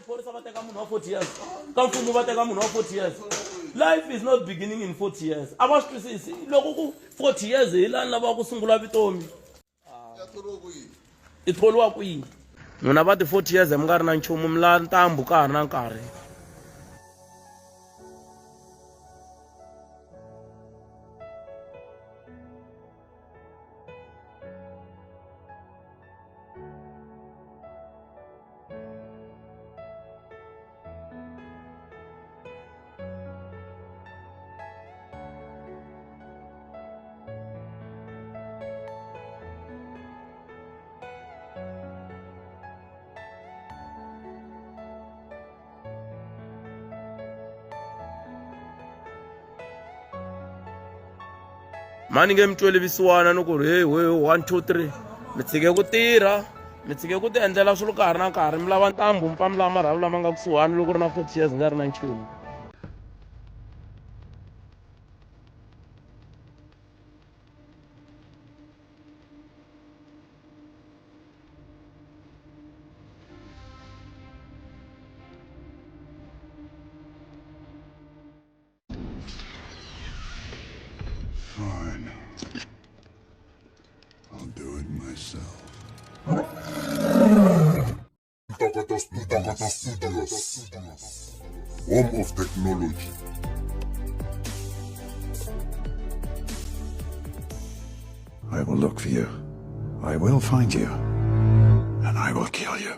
xiphorisa va teka munhu wa 40 years ka mfumo va teka munhu wa 40 years. Life is not beginning in 40 years. A va swi twisisi loko ku 40 years hi lani lava ku sungula vutomi. I thoriwa kwihi? N'wina va ti 40 years mi nga ri na nchumu mi la ntambu ka ha ri na nkarhi. Mani nge mi tweli visiwana ni ku ri hey we 1 2 3 mi tshike ku tirha mi tshike ku ti endlela swilo ka ha ri na nkarhi mi lava ntambu mi pfa mi lava marhavi lama nga kusuhani loko ri na 40 years nga ri na nchumu. Fine. I'll do it myself. Ntokoto Studios. Home of technology. I will look for you. I will find you. And I will kill you.